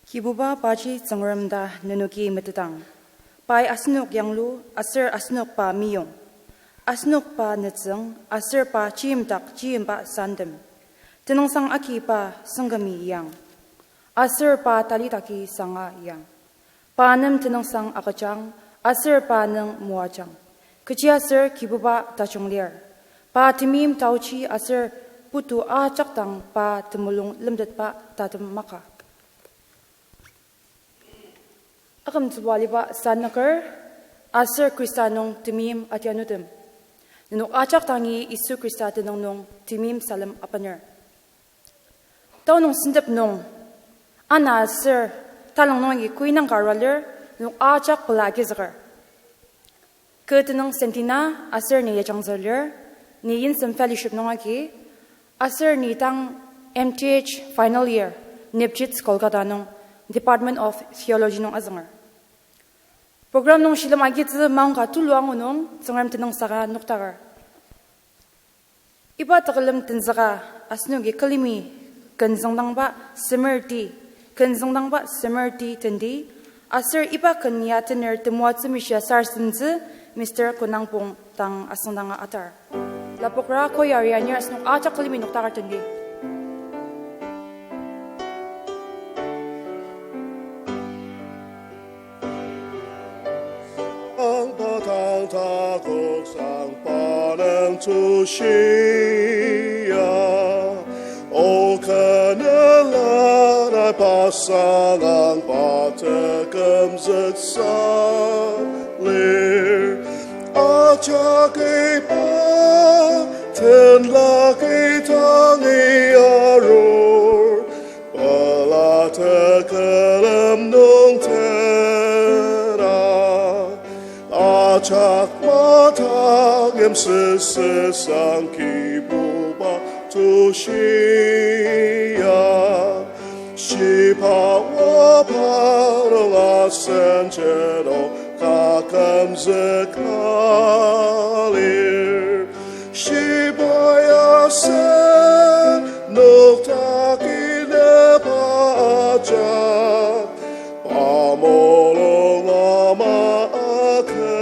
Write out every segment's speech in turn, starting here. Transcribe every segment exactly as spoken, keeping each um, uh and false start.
Kibuba paji Tsüngrem ta nenoki metetang. Pai asenok yanglu aser asenok pa meyong. Asenok pa nütsüng aser pa chiyimdak chiyimba santem. Tenüngsang agi pa sengkümi iang. Aser pa tali taki sanga iang. Pa nem tenüngsang agüjang, aser pa nüng moajang. Kechiaser Kibuba tajung lir. Pa temeim taochi aser putu ajak dang pa temulung lemtetba tatem maka. Akümtsüba aliba sanüker, aser Khrista nung temeim atianutem. Nenok ajak dangi Yisu Khrista tenüng nung temeim salem apener. Tao nung sentep nung, ana aser talang nung agi koinang ka arua lir, nenok ajak pela agizüker. Kü tenüng Sentina aser ni yajangzü lir, ni Yimsem Fellowship nung agi, aser ni tang M T H final year, Nipjits Kolkata nung, Department of Theology nung azünger. Program nung shilem agitsü maongka tulu angu nung Tsüngrem tenüng saka noktaker. Iba tekülem tenzüka asenoki külemi ken züngdangba semer ti, ken züngdangba semer ti tendi, aser iba ken ya tener temoatsü mishia sarasademtsü Mister Konangpong dang asüngdanga atar. Lapokra choir ya anir asenok ajak külemi noktaker tendi. Angba tang takoksang pa nüng tushia. O kü nüla nai pasang angba tekümzüksa lir. Ajak iba tenlaki tangi arur. Pela tekülem nung tena, ajak matang yimsüsü sang Kibuba tushia. Shiba waba nung asen jeno kakümzüka lir. Shibai asen noktakineba ajak, pa mulung ama agütsür.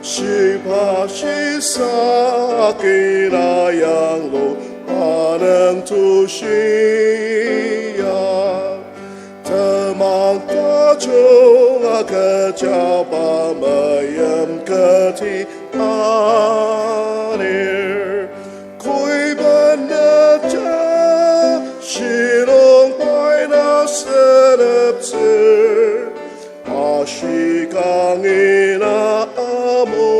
Shiba shisa akina yanglu pa nüng tushia. Temang tajung agüjaba meim kati anir. Koiben neja shilung pai na seneptsür. Ashi kangina amuba.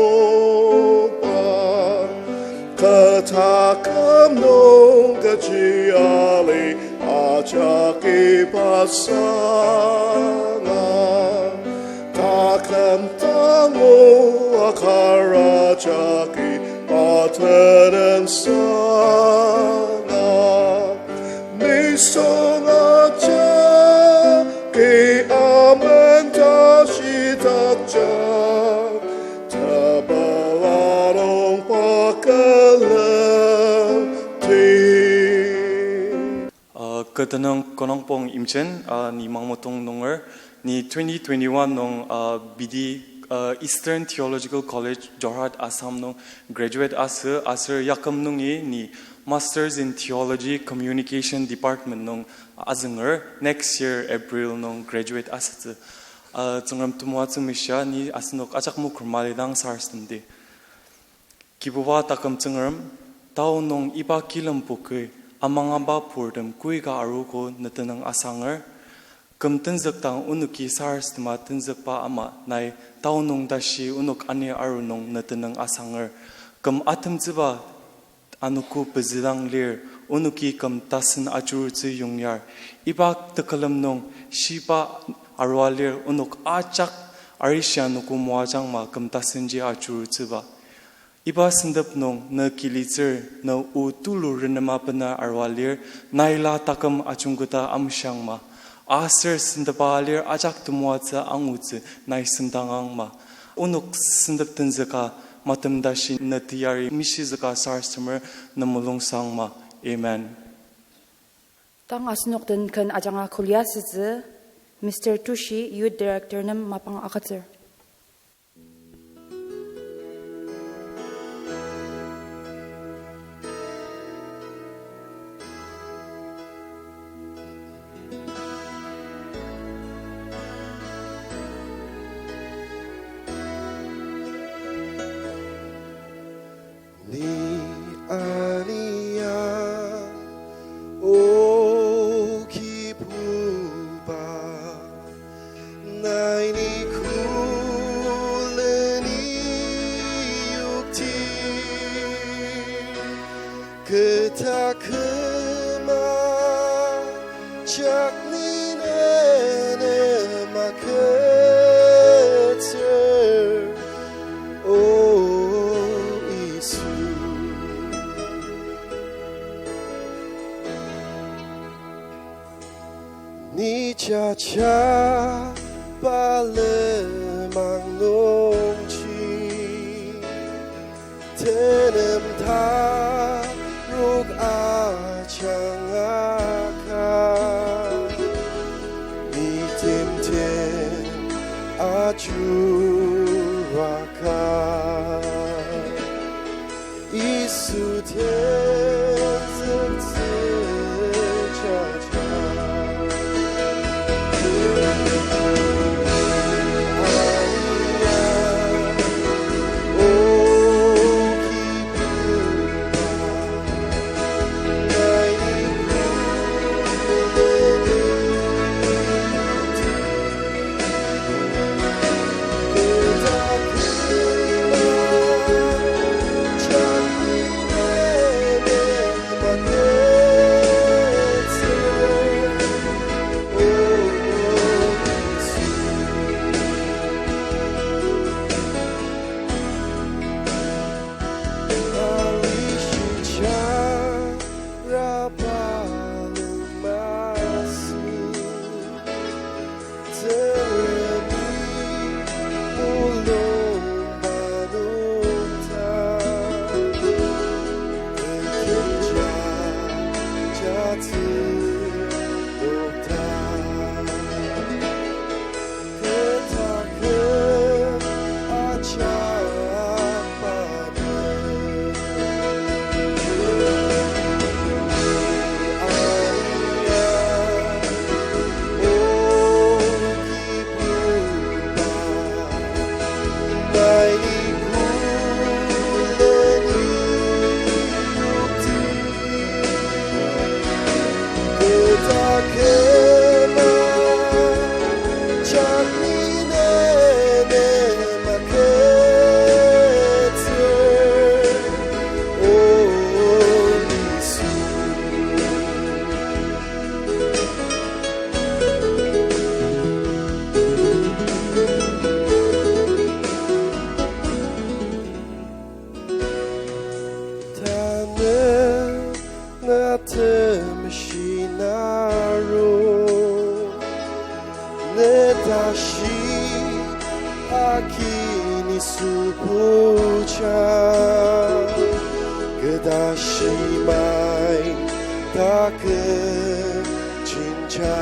Kü taküm nung kechi ali ajak iba sanga. Taküm tangu akar ajak iba tenüng sanga. Nisung ajaki amen tashi takja. Tepela nung pa külemdi. Uh, kü tenüng Konangpong Imchen, uh, ni Mangmetong nunger, ni twenty twenty-one nung, uh, B D, uh, Eastern Theological College, Jorhat, Assam nung graduate asü, aser yaküm nungi ni Masters in Theology, Communication Department nung azünger, next year April nung graduate asütsü. Uh, Tsüngrem temoatsü mishia ni asenok ajak mokrema lidang sarasademdi. Kibuba taküm Tsüngrem, tao nung iba kilempoki amangaba purtem koika arogo ne tenüng asanger. Küm tenzükdang onoki sarasadema tenzükba ama nai tao nung tashi onok ani aru nung ne tenüng asanger. Küm atemtsüba anogo pezüdang lir, onoki küm tasen ajurutsü yongyar. Iba tekülem nung shiba arua lir, onok ajak arishi anogo moajangma küm tasenji ajurutsüba. Iba sentep nung ne kilitsür, ne o tulu renema bena arua lir, naila taküm ajungketa amshiangma. Aser sentepa lir ajak temoatsü angutsü nai sendangangma. Onok sentep tenzüka matem tashi ne teyari mishizüka sarasademer ne mulungsangma. Amen. Tang asenok den ken ajanga kuli asütsü, Mister Tushi, Youth Director nem mapang agütsür. Ni ania, O Kibuba, nai ni kuleni yokti, kü taküma jak ni ne nem agütsür, O Yisu. Ni jaja pa lenmang nungji, tenem tarok ajanga ka, ni timtem ajuraka. Yisu tenzüktsü jaja. Tanü na temeshi naro, ne tashi agi ni sübuja, kü tashi mai taküm chinja.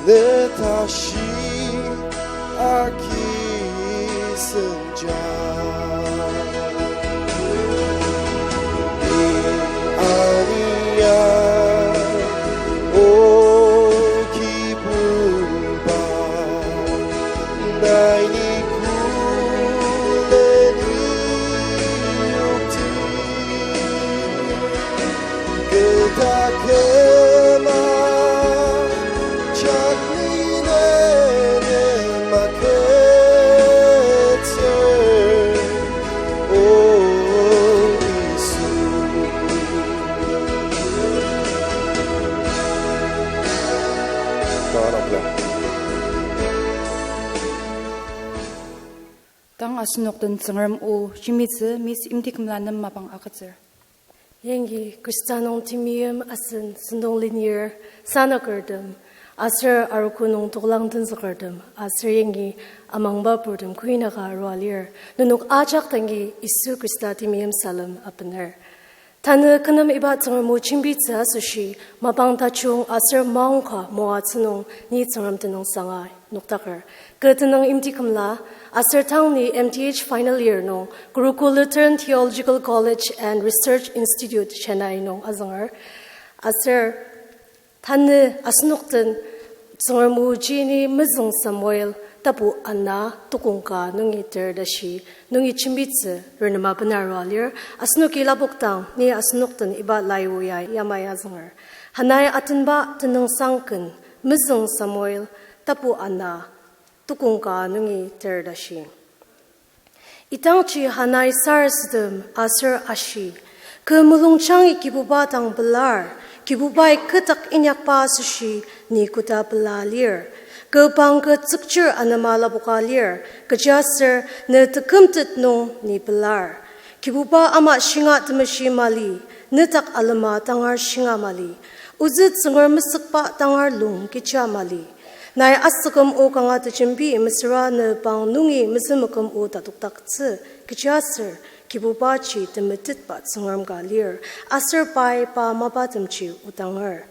Ne tashi agi senja. Ni ania, O Kibuba, nai ni kuleni yokti. Kü taküma jak ni ne nem agütsür, O Yisu. Tang asenok den Tsüngrem o jembitsü Miss Imtikümla nem mapang agütsür. Yangi Khrista nung temeim asen sentong lenir sanakertem, aser arogo nung toklang tenzükertem, aser yangi amangba purtem kuinaka arua lir, nenok ajak dangi Yisu Khrista temeim salem abener. Tanü kü nem iba Tsüngrem o jembitsü asoshi, mapang tajung aser maongka moatsü nung ni Tsüngrem tenüngsanga nokdaker. Kü tenüng yimti kümla, aser tang ni M Th final year nung Gurukul Lutheran Theological College and Research Institute, Chennai nung azünger. Aser tanü asenok den Tsüngrem o ji ni Mezüng Samuel tapu ana tukong ka nungi ter tashi nungi jembitsü renema bena arua lir. Asenoki lapokdang ni asenok den iba lai o ya yamai azünger. Hanai atenba tenüngsang ken, Mezüng Samuel tapu ana tukong ka nungi ter tashi. Idangji Hanai sarasadem aser ashi, kü mulungjangi Kibuba dang pelar, Kibubai kü dak inyakba asoshi ni koda pela lir. Kü bang kü tsükchir anema lapoka lir, kechiaser ne tekümtet nung ni pelar. Kibuba ama shinga temeshi mali, nedak alema tangar shinga mali. Ozü Tsüngrem mesükba tangar lung kecha mali. Nai asüküm o kanga tejembi mesüra ne bang nungi mezümeküm o tatokdaktsü, kechiaser Kibubaji temetetba Tsüngrem ka lir, aser pai pa mapatemji odanger.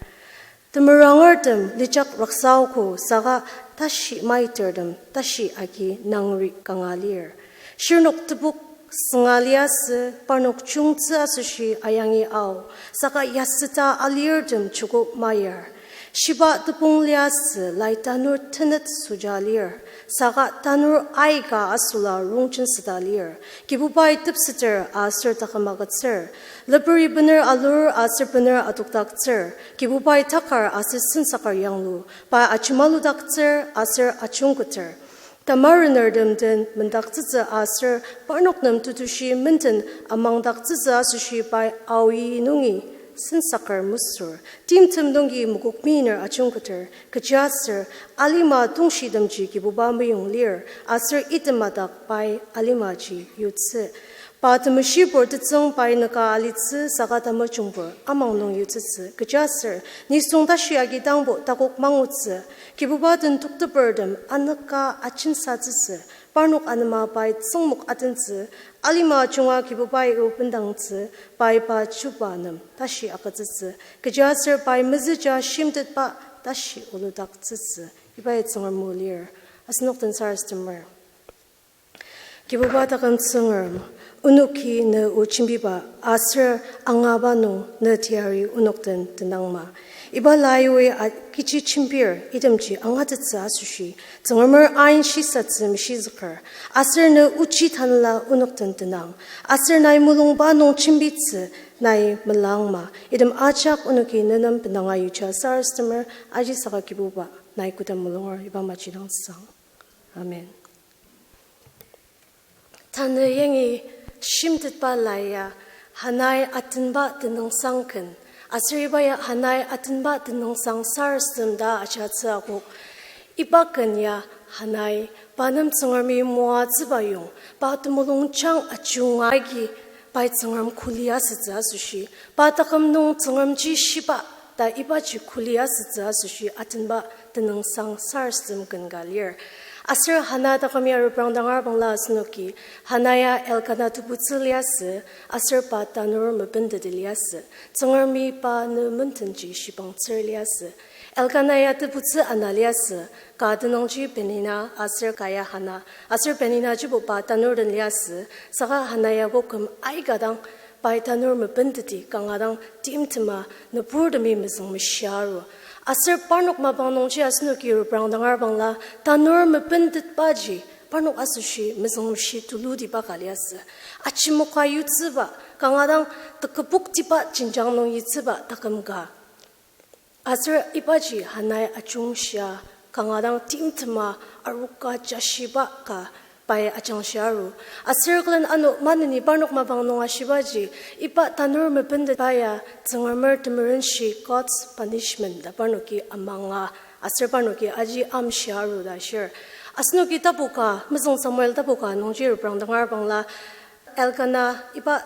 Temerangertem lijak raksaogo saka tashi maitertem tashi agi nangri kanga lir. Shirnok tebok sünga liasü, parnok jungtsü asoshi ayangi ao, saka yasüta alirtem joko mayar. Shiba tebong liasü, lai tanur tenet süja lir, saka tanur aika asüla rongjensüta lir. Kibubai tepseter aser taküm agütsür. Leperi bener alur aser bener atokdaktsür. Kibubai takar aser sensaker yanglu, pai ajemaludaktsür aser ajungketer. Tamarenertem den mendaktsütsü aser parnok nem tetushi menden amangdaktsütsü asoshi pai aoi nungi sensaker mesür. Timtem nungi mokokminer ajungketer, kechiaser alima tongshitemji Kibuba meyong lir, aser item adak pai alimaji yutsü. Pa temeshibur tetsüng pai nüka alitsü saka tamajungbur amang nung yutsütsü, kechiaser nisung tashi agi dangbo takok mangutsü. Kibuba den toktepertem anüka ajensatsütsü, parnok anema pai tsüngmok atentsü, alima junga Kibubai o bendangtsü, pai pa chuba nem tashi agütsütsü, kechiaser pai mezüja shimtetba tashi oludaktsütsü. Ibai Tsüngrem o lir. Asenok den sarasademer. Kibuba taküm Tsüngrem, onoki ne o jembiba aser angaba nung ne teyari onok den tenangma. Iba lai oi a-, kechi jembir itemji angatettsü asoshi, Tsüngremer ain shisatsü meshizüker, aser ne ochi tanela onok den tenang, aser nai mulungba nung jembitsü nai melangma. Item ajak onoki ne nem benanga yuja sarasademer, aji saka Kibuba nai koda mulunger iba maji dang sang. Amen. Tanü yangi shimtetba lai ya Hanai atenba tenüngsang ken, aser iba ya Hanai atenba tenüngsang sarasadem ta ajatsü akok. Iba ken ya Hanai pa nem Tsüngremi moatsüba yong, pa temulungjang ajunga agi pai Tsüngrem kuli asütsü asoshi, pa taküm nung Tsüngremji shiba ta ibaji kuli asütsü asoshi atenba tenüngsang sarasadem ken ka lir. Aser Hana taküm ya reprang dangar bangla asenoki, Hana ya Elkana tebutsü liasü, aser pa tanur mepenteti liasü. Tsüngremi pa ne mendenji shibangtsür liasü. Elkana ya tebutsü ana liasü, ka tenüngji Penina aser ka ya Hana. Aser Penina jibo pa tanur den liasü, saka Hana yabo küm aika dang pai tanur mepenteti kanga dang timtema nüburtemi mezüngmeshia aru. Aser parnok mapang nungji asenoki reprang dangar bangla tanur mepentetbaji parnok asoshi mezüngmeshi tulutiba ka liasü. Ajemoka yutsüba, kanga dang teküboktiba jenjang nung yutsüba taküm ka. Aser ibaji Hanai ajungshia, kanga dang timtema aroka jashiba ka pai ajangshia aru. Aser külen ano maneni parnok mapang nung ashibaji, iba tanur mepentetba ya Tsüngremer temerenshi, God's punishment ta parnoki amanga, aser parnoki aji amshia aru ta shir. Asenoki tapu ka, Mezüng Samuel tapu ka nungji reprang dangar bangla, Elkana iba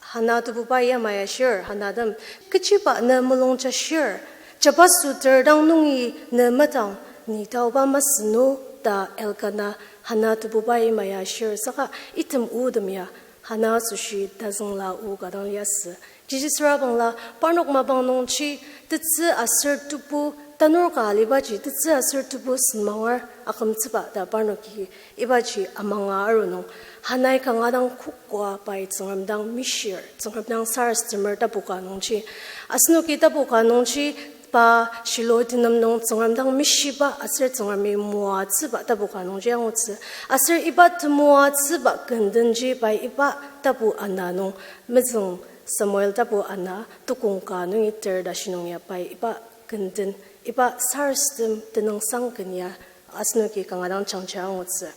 Hana tebuba yamai ashir, Hana tem, kechiba ne mulung jashir? Jabaso ter dang nungi ne madang ni taoba masü no, ta Elkana Hana tebuba yamai ashir, saka item otem ya Hana asoshi tazüngla o ka dang liasü. Jiji süra bangla parnok mapang nungji tetsü aser tebu tanur ka alibaji tetsü aser tebu senmanger akümtsüba ta parnoki ibaji amanga aru nung, Hanai kanga dang kokoa pai Tsüngrem dang mishir, Tsüngrem dang sarasademer tapu ka nungji. Asenoki tapu ka nungji pa Shilo tenem nung Tsüngrem dang mishiba aser Tsüngremi moatsüba tapu ka nungji angutsü. Aser iba temoatsüba kendenji pai iba tapu ana nung mezüng Samuel tapu ana tokong ka nungi ter tashi nung ya pai iba kenden, iba sarasadem tenüngsang ken ya asenoki kanga dang jangja angutsü.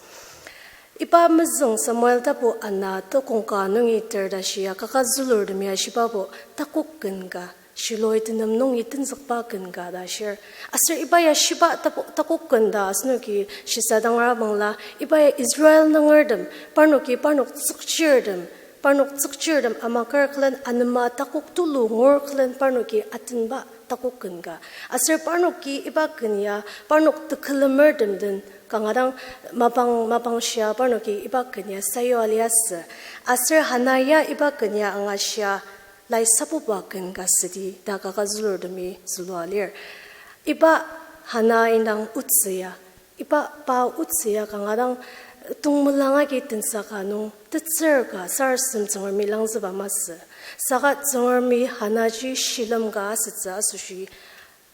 Iba mezüng Samuel tapu ana tokong ka nungi ter tashi ya kaka zülurtemi ashibabo takok ken ka, Shiloi tenem nungi tenzükba ken ka ta shir. Aser iba ya shiba tapu-, takok ken ta asenoki shisadangara bangla, iba ya Israel nungertem, parnoki parnok tsükchirtem, parnok tsükchirtem amaker külen anema takok tulu ngur külen parnoki atenba takok ken ka. Aser parnoki iba ken ya parnok tekülemertem den kanga dang mapang, mapang shia parnoki iba ken ya sayua liasü. Aser Hanai ya iba ken ya angashia lai sapuba ken ka südi ta kaka zülurtemi zülua lir. Iba Hanai indang otsü ya, iba pa otsü ya kanga dang tongmelang agi tensa ka nung tetsür ka sarasadem Tsüngremi langzüba masü. Saka Tsüngremi Hanaiji shilem ka asütsü asoshi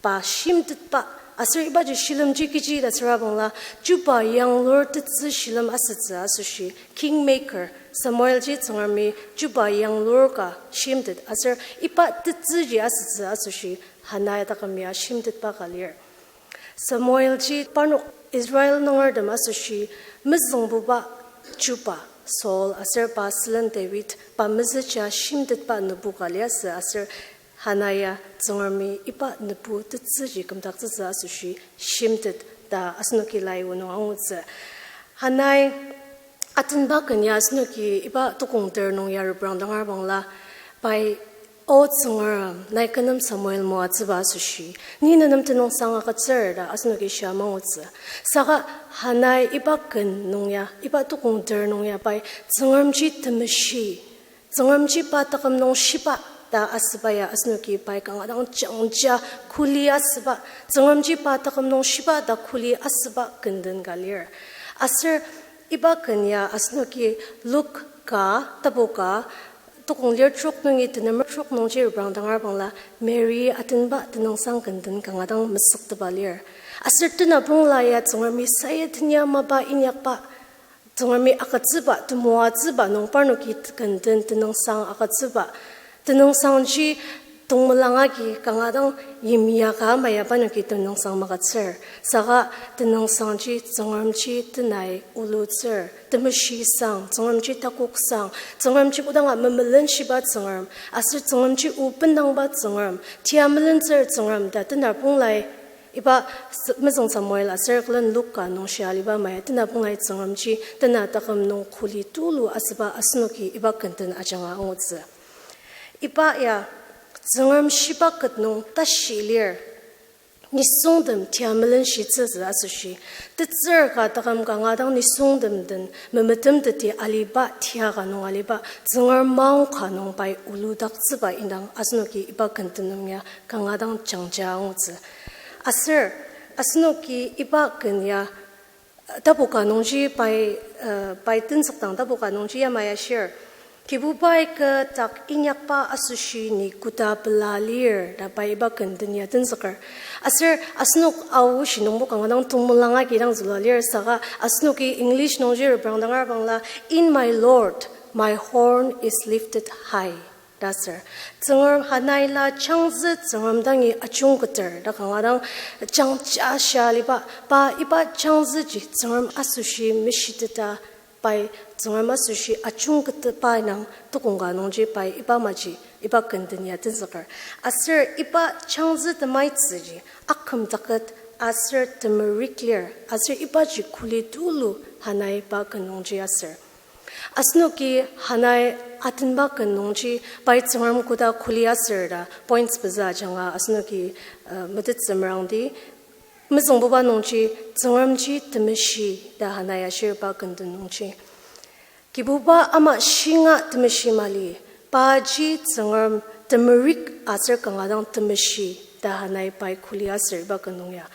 pa shimtetba, aser ibaji shilemji kechi ta süra bangla, chuba yanglur tetsü shilem asütsü asoshi, kingmaker, Samuelji Tsüngremi chuba yanglur ka shimtet, aser iba tetsüji asütsü asoshi, Hanai taküm ya shimtetba ka lir. Samuelji parnok Israel nungertem asoshi mezüngbuba chuba Saul aser pa sülen David pa mezüja shimtetba nübu ka liasü aser Hanai ya Tsüngremi iba nübu tetsüji kümdaktsütsü asoshi shimtet ta asenoki lai o nung angutsü. Hanai atenba ken ya asenoki iba tokong ter nung ya reprangdangar bangla, pai, O Tsüngrem, nai kü nem Samuel moatsüba asoshi, ni ne nem tenüngsang agütsür ta asenoki shia mangutsü. Saka Hanai iba ken nung ya, iba tokong ter nung ya pai, Tsüngremji temeshi, Tsüngremji pa taküm nung shiba ta asüba ya asenoki pai kanga dang jangja kuli asüba, Tsüngremji pa taküm nung shiba ta kuli asüba kenden ka lir. Aser iba ken ya asenoki Luk ka, tapu ka, tokong lir trok nungi tenemer trok nungji reprangdangar bangla, Mary atenba tenüngsang kenden kanga dang mesüktepa lir. Aser tenabongla ya Tsüngremi sayutenyamaba inyakba, Tsüngremi agütsüba, temoatsüba nung parnoki kenden tenüngsang agütsüba, tenüngsangji tongmelang agi kanga dang yimya ka ama ya parnoki tenüngsang magütsür. Saka tenüngsangji Tsüngremji tenai ulutsür, temeshisang, Tsüngremji takoksang, Tsüngremji kodanga memelenshiba Tsüngrem, aser Tsüngremji o bendangba Tsüngrem, tia melentsür Tsüngrem ta tenabonglai iba s-, mezüng Samuel aser külen Luk ka nung shia aliba ama ya tenabonglai Tsüngremji tena taküm nung kuli tulu asüba asenoki iba kenden ajanga angutsü. Iba ya Tsüngrem shiba ket nung tashi lir, nisungtem tia melenshitsütsü asoshi, tetsür ka taküm kanga dang nisungtem den memetemteti aliba tia ka nung aliba Tsüngrem maong ka nung pai uludaktsüba indang asenoki iba kenden nung ya kanga dang jangja angutsü. Aser, asenoki iba ken ya tapu ka nungji pai, uh, pai tenzükdang tapu ka nungji yamai ashir. Kibubai kü dak inyakba asoshi ni koda pela lir ta pai iba kenden ya tenzüker. Aser asenok Ao shinungbo kanga dang tongmelang agi dang zülua lir saka asenoki English nungji reprangdangar bangla, In my Lord, my horn is lifted high ta ser. Tsüngrem Hanaila changzü Tsüngrem dangi ajungketer ta kanga dang jangja shia aliba, pa iba changzüji Tsüngrem asoshi meshiteta pai Tsüngrem asoshi ajungketba indang tokong ka nungji pai iba maji iba kenden ya tenzüker. Aser iba changzü temaitsüji akümtaket aser temerük lir, aser ibaji kuli tulu Hanai pa ken nungji aser. Asenoki Hanai atenba ken nungji pai Tsüngrem koda kuli aser ta points pezü ajanga asenoki, uh, metettsü merangdi. Mezüngbuba nungji Tsüngremji temeshi ta Hanai ashir pa kenden nungji. Kibuba ama shinga temeshi mali, paji Tsüngrem Temerik aser kanga dang temeshi ta Hanai pai kuli aser iba ken nung ya.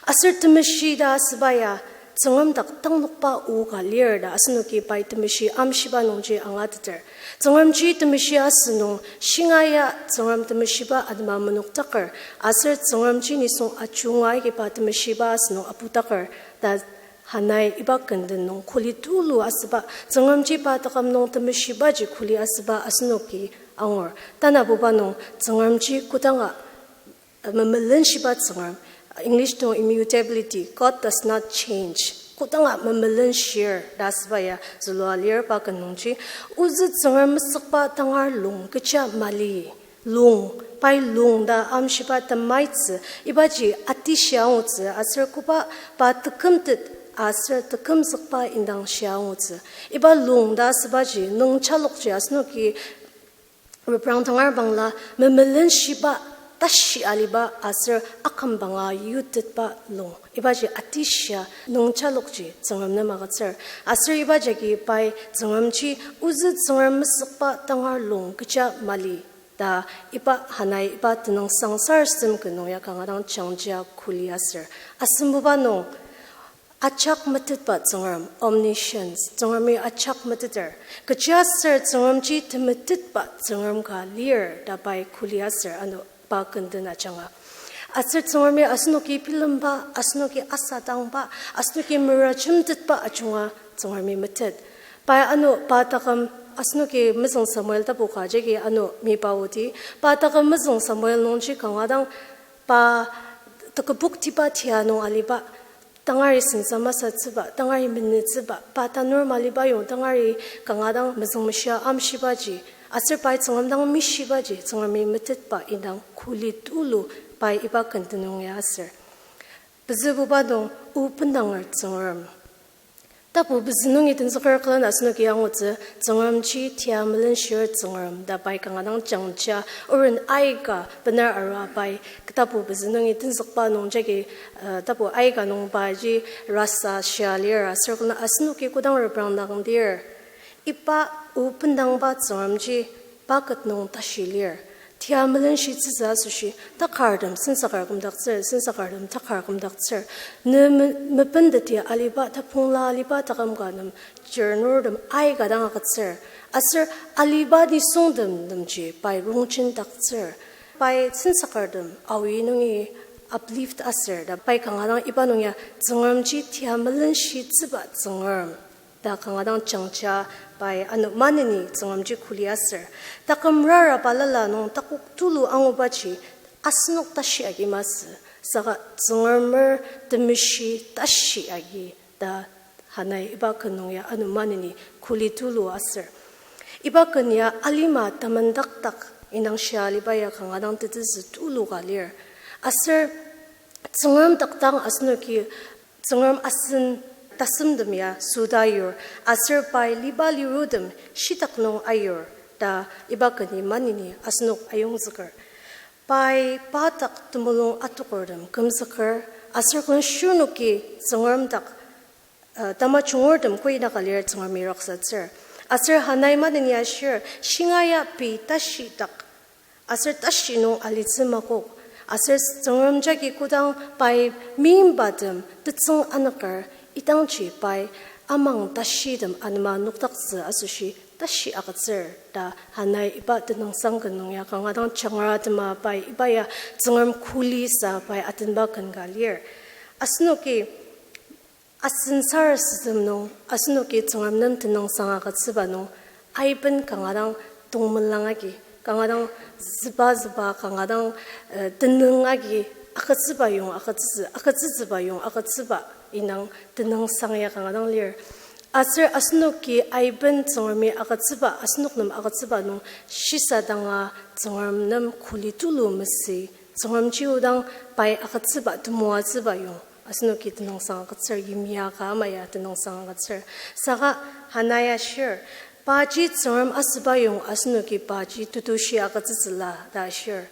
Aser temeshi ta asüba ya, Tsüngrem dak tanglokba o ka lir ta asenoki pai temeshi amshiba nungji angateter. Tsüngremji temeshi asünung shingaia Tsüngrem temeshiba atema menokdaker, aser Tsüngremji nisung ajunga ikiba temeshiba asünung apudaker ta Hanai iba ken den nung kuli tulu asüba, Tsüngremji pa taküm nung temeshibaji kuli asüba asenoki angur. Tanabuba nung Tsüngremji kodanga memelenshiba Tsüngrem, English nung immutability, God does not change. Kodanga memelenshir ta asüba ya zülua lir pa ken nungji. Ozü Tsüngrem mesükba tangar lung kecha mali. Lung, pai lung ta amshiba temaitsü, ibaji atishia angutsü, aser koba pa tekümtet aser tekümzükba indang shia angutsü. Iba lung ta asübaji nüngchalokji asenoki reprang tangar bangla memelenshiba tashi aliba aser akümbanga yutetba lung. Ibaji atishia nüngchalokji Tsüngrem nem agütsür. Aser iba jagi pai Tsüngremji ozü Tsüngrem mesükba tangar lung kecha mali ta iba Hanai iba tenüngsang sarasadem ken nung ya kanga dang jangjia kuli aser. Asembuba nung ajak metetba Tsüngrem, omniscience, Tsüngremi ajak meteter. Kechiaser Tsüngremji temetetba Tsüngrem ka lir ta pai kuli aser ano pa ken den ajanga. Aser Tsüngremi asenoki bilemba, asenoki asadangba, asenoki merajemtetba ajunga Tsüngremi metet. Pai ano pa taküm asenoki mezüng Samuel tapu ka jagi ano mipa odi. Pa taküm mezüng Samuel nungji kanga dang pa teküboktiba tia nung aliba, tangari sensa masatsüba, tangari menütsüba, pa tanur maliba yong tangari kanga dang mezüngmeshia amshibaji, aser pai Tsüngrem dang mishibaji, Tsüngremi metetba indang kuli tulu pai iba ken den nung ya aser. Pezübuba nung o bendanger Tsüngrem. Tapu pezü nungi tenzüker külen asenoki angutsü, Tsüngremji tia melenshir Tsüngrem ta pai kanga dang jangjia, oren aika bener arua pai, tapu pezü nungi tenzükba nung jagi, uh, tapu aika nung paji rasa shia lir aser külen asenoki kodang reprang dang dir. Iba o bendangba Tsüngremji pa ket nung tashi lir. Tia melenshitsütsü asoshi, takartem sensaker kümdaktsür, sensakertem takar kümdaktsür. Ne me-, mepenteti aliba, tapongla aliba taküm ka nem, chirnurtem aika dang agütsür. Aser aliba nisungtem nemji pai rongjindaktsür. Pai sensakertem awi nungi uplift aser ta pai kanga dang iba nung ya Tsüngremji tia melenshitsüba Tsüngrem ta kanga dang jangjia pai ano maneni Tsüngremji kuli aser. Taküm rara balala nung takok tulu angubaji asenok tashi agi masü. Saka Tsüngremer temeshi tashi agi ta Hanai iba ken nung ya ano maneni kuli tulu aser. Iba ken ya alima tamendakdak indang shia aliba ya kanga dang tetezü tulu ka lir. Aser Tsüngrem dak dang asenoki Tsüngrem asen tasemtem ya süta yur, aser pai liba lirutem shitak nung ayur ta iba keni maneni asenok ayongzüker. Pai pa dak temulung atokertem kümzüker, aser külen shirnoki Tsüngrem dak, uh, tamajungurtem koinaka lir Tsüngremi raksatsür. Aser Hanai maneni ashir, shingaia pei tashi dak aser tashi nung alitsü makok, aser Tsüngrem jagi kodang pai meimbatem tetsüng anüker, idangji pai amang tashitem anema nokdaktsü asoshi tashi agütsür ta Hanai iba tenüngsang ken nung ya kanga dang jangra tema pai iba ya Tsüngrem kuli sa pai atenba ken ka lir. Asenoki asen sarasadem nung, asenoki Tsüngrem nem tenüngsang agütsüba nung, aiben kanga dang tongmelang agi, kanga dang züba züba, kanga dang, eh, tenüng agi, agütsüba yong agütsütsü, agütsütsüba yong agütsüba indang tenüngsang ya kanga dang lir. Aser asenoki aiben Tsüngremi agütsüba, asenok nem agütsüba nung, shisadanga Tsüngrem nem kuli tulu mesü, Tsüngremji odang pai agütsüba, temoatsüba yong asenoki tenüngsang agütsür, yimya ka ama ya tenüngsang agütsür. Saka Hanai ashir, paji Tsüngrem asüba yong asenoki paji tetushi agütsütsüla ta ashir.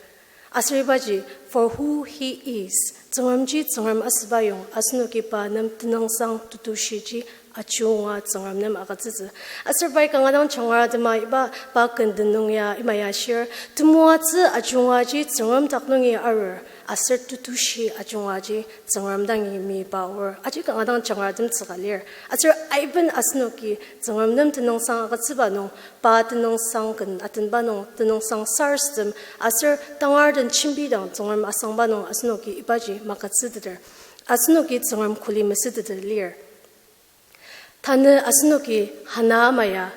Aser ibaji For who he is, Tsüngremji Tsüngrem asüba yong, asenoki pa nem tenüngsang tetushiji ajunga Tsüngrem nem agütsütsü. Aser pai kanga dang jangratemba iba pa kenden nung ya ima ya shir, temoatsü ajungaji Tsüngrem dak nungi arur, aser tetushi ajungaji Tsüngrem dangi miba aor. Aji kanga dang jangratemtsüka lir. Aser aiben asenoki Tsüngrem nem tenüngsang agütsüba nung, pa tenüngsang ken atenba nung, tenüngsang sarasadem, aser tangar den jembidang Tsüngrem asangba nung asenoki ibaji magütsüteter. Asenoki Tsüngrem kuli mesüteter lir. Tanü asenoki Hana ama ya,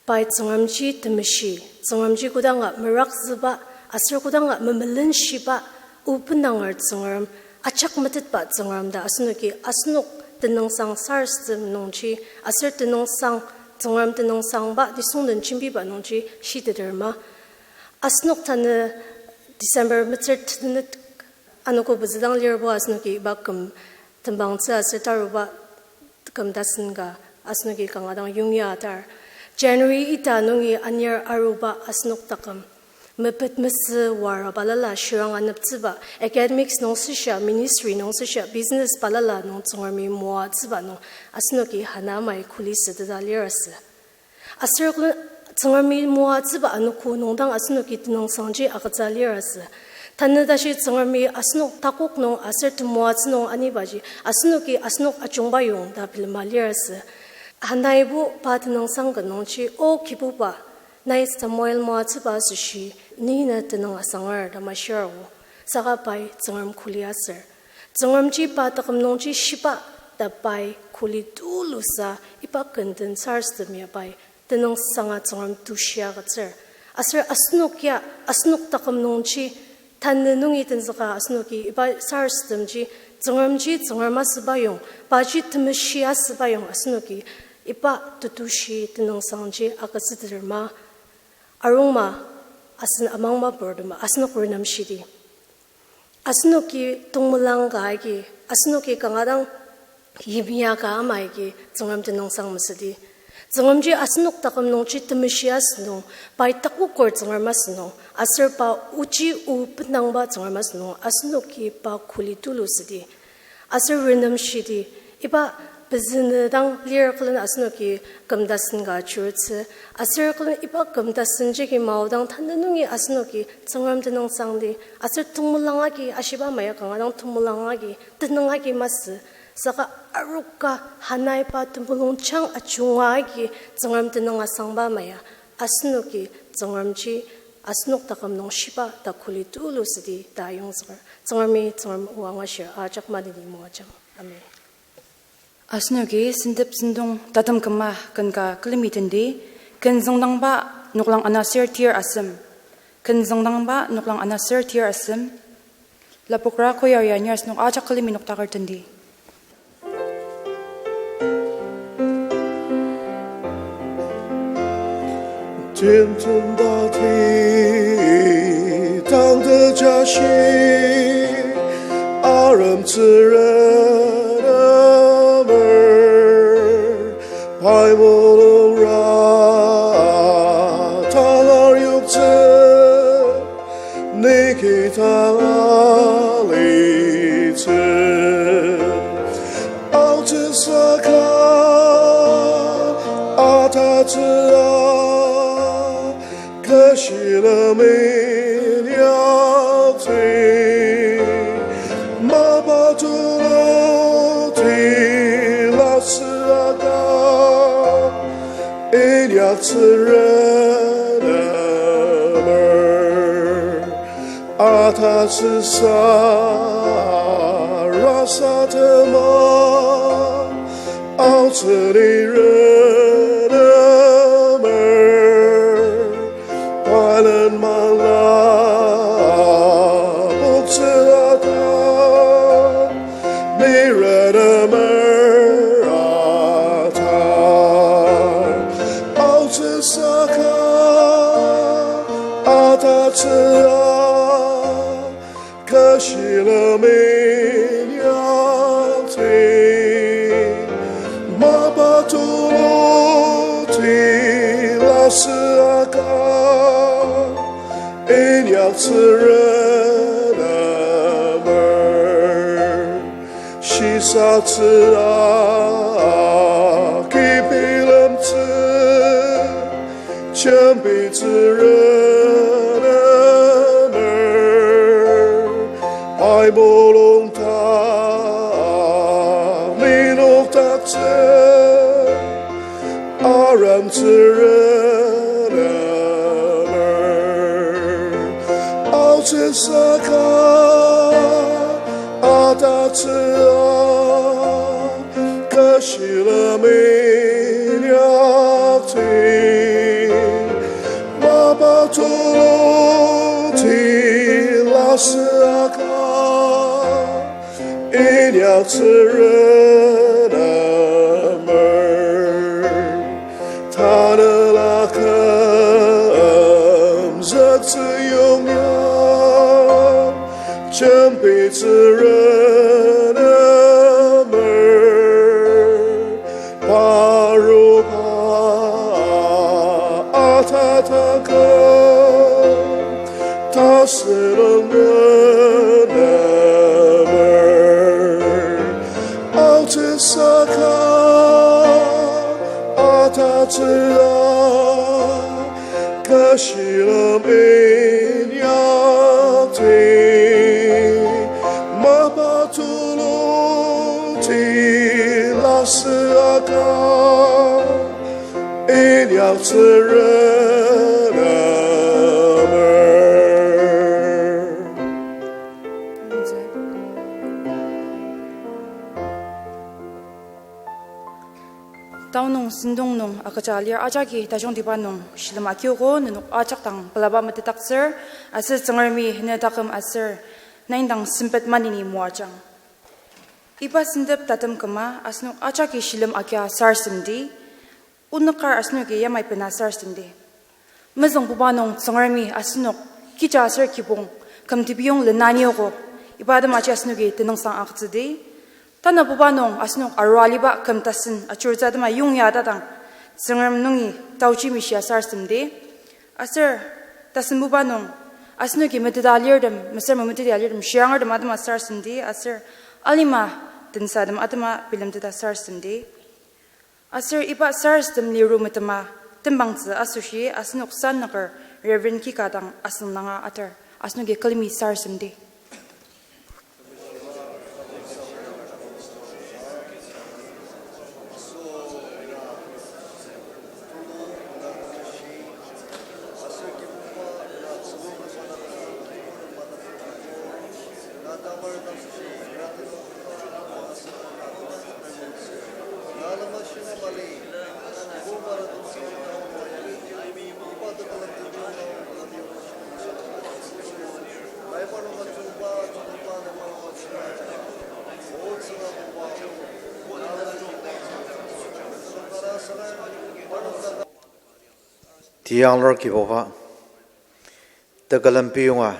pai Tsüngremji temeshi, Tsüngremji kodanga merakzüba, aser kodanga memelenshiba, o benanger Tsüngrem, ajak metetba Tsüngrem ta asenoki asenok tenüngsang sarasadem nungji, aser tenüngsang, Tsüngrem tenüngsangba nisung den jembiba nungji shiteter ma. Asenok tanü December metsür tenet anogo pezü dang lirbo asenoki iba küm tembangtsü aser taruba küm tasen ka asenoki kanga dang yongya atar. January ita nungi anir aruba asenok taküm mepet mesü wara balala shirang aneptsüba, academics nung süshia, ministry nung süshia, business balala nung Tsüngremi moatsüba nung asenoki Hana amai kuli süteta lir asü. Aser kü-, Tsüngremi moatsüba anogo nung dang asenoki tenüngsangji agütsü lir asü. Tanü tashi Tsüngremi asenok takok nung aser temoatsü nung anibaji asenoki asenok ajungba yong ta bilema lir asü. Hanaibo pa tenüngsang ka nungji, O Kibuba, nai Samuel moatsüba asoshi, ni na tenüng asanger ta mashir o. Saka pai Tsüngrem kuli aser, Tsüngremji pa taküm nungji shiba ta pai kuli tulusa iba kenden sarasadem ya pai tenüngsanga Tsüngrem tushi agütsür. Aser asenok ya, asenok taküm nungji tanü nungi tenzüka asenoki iba sarasademji, Tsüngremji Tsüngrem asüba yong, paji temeshi asüba yong asenoki iba tetushi tenüngsangji agütsüteter ma, arungma, asen amangba purtema asenok renemshidi. Asenoki tongmelang ka agi, asenoki kanga dang yimya ka ama agi Tsüngrem tenüngsang mesüdi. Tsüngremji asenok taküm nungji temeshi asünung, pai takoker Tsüngrem asünung, aser pa ochi o benangba Tsüngrem asünung, asenoki pa kuli tulu südi. Aser renemshidi, iba pezünü dang lir külen asenoki küm tasen ka ajurutsü, aser külen iba küm tasen jagi maodang tanü nungi asenoki Tsüngrem tenüngsangdi, aser tongmelang agi ashiba ama ya kanga dang tongmelang agi, tenüng agi masü, saka aroka Hanai pa temulungjang ajunga agi Tsüngrem tenüng asangba ama ya, asenoki Tsüngremji asenok taküm nung shiba ta kuli tulu südi ta ayongzüker. Tsüngremi Tsüngrem o angashir ajak maneni moajang. Amen. Asenoki sentep sentong tatem küma ken ka külemi tendi, ken züngdangba noklang ana ser tir asem. Ken züngdangba noklang ana ser tir asem. Lapokra choir ya ni asenok ajak külemi noktaker tendi. Timtem tati tangte jashi arem tsürenemer, pai mulungra talar yoktsü, ni kidang alitsü. Aotsü saka atatsüa, kü shilem inyaktsü, mapa tulu tila süaka, inyaktsürenemer. Atatsü sarasadema, aotsü lirenemer, palen mala poktsü ata, lirenemer ata, aotsü saka atatsüa, kü shilem inyaktsü, mapa tulu tila süaka, inyaktsürenemer. Tatsüa kibilemtsü, jembitsüren emer, pai mulung ta minokdaktsü, aremtsüren emer, aotsü saka atatsüa, kü shilem inyaktsü, mapa tulungti lasüaka, inyaktsüren emer, tanela kümzüktsü yongya, jembitsüren emer, paruba atataka, tasülen emer, aotsü saka atatsüa, kü shilem inyaktsü, mapa tulungti lasüaka, inyaktsüren emer. Tao nung sentong nung agüja lir ajaki tajungtiba nung shilem akiogo, nenok ajak dang pelaba metetdaktsür, aser Tsüngremi ne taküm aser na indang sempet maneni moajang. Iba sentep tatem küma asenok ajaki shilem akia sarasademdi, onük kar asenoki yamai bena sarasademdi. Mezüngbuba nung Tsüngremi asenok kija aser kibong küm tebiyong lena aniogo, iba atemaji asenoki tenüngsang agütsüdi. Tanabuba nung asenok arua aliba küm tasen ajurutsü atema yongya tadang Tsüngrem nungi taochi mishia sarasademdi. Aser tasenbuba nung asenoki meteta alirtem, mesüra memeteti alirtem, shirangertem atema sarasademdi, aser alima tensatem atema bilemteta sarasademdi. Aser iba sarasadem liru metema tembangtsü asoshi asenok sanüker Reverend Kika dang asüngdanga atar, asenoki külemi sarasademdi. Tiyanglur Kibuba, tekülem piyonga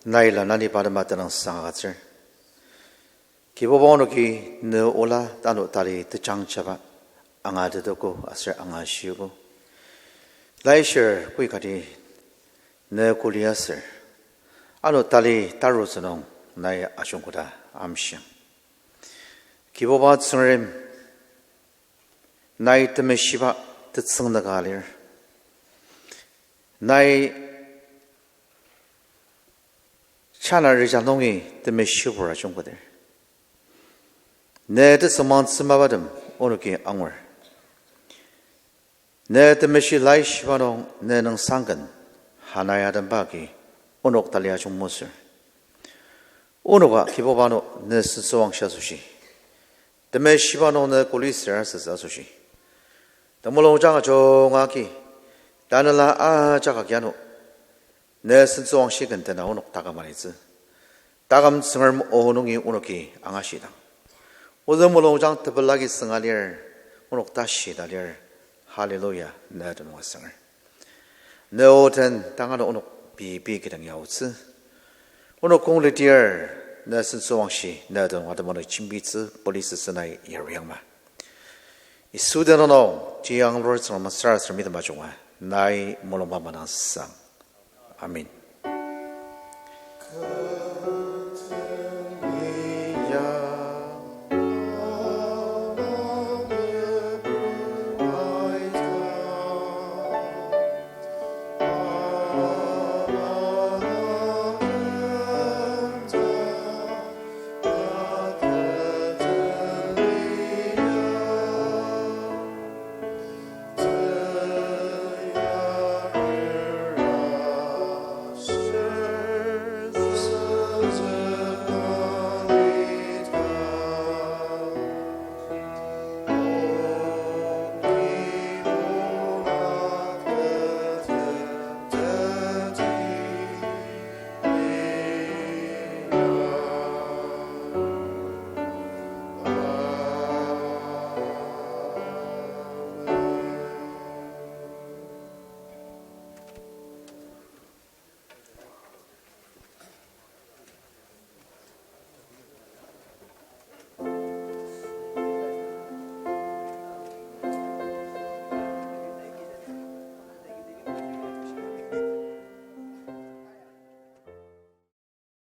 nai lananiba atema tenüngsang agütsür. Kibuba, onoki ne ola ano tali tejangjaba angatetogo aser angashiogo. Laishier koikati ne kuli aser ano tali tarutsü nung nai ajungkoda amshiang. Kibuba Tsüngrem, nai temeshiba tetsüng nüka lir. Nai chana rija nungi temeshibur ajungkodir. Ne tesümangtsü mapatem onoki angur. Ne temeshi laishiba nung ne nüngsangken hanai ademba agi onok tali ajung mesür. Onoka Kibuba ano ne sentsüwangshi asoshi, temeshiba nung ne kuli ser asütsü asoshi, temulungjang ajunga agi, tanela ajak agi ano ne sentsüwangshi ken tena onok taküm alitsü. Taküm Tsüngrem o nungi onoki angashidang, ozü mulungjang tepela agi sünga lir, onok tashi ta lir. Hallelujah, ne tenüng asanger. Ne o den tanga nung onok pei pei kidang yaotsü. Onok kong lidir, ne sentsüwangshi ne tenüng atema nung jembitsü, polisü sünai yariangma. Yisu tenüng nung, tiyanglur Tsüngrem sarasademdi temajunga, nai mulungba manangsang. Amen.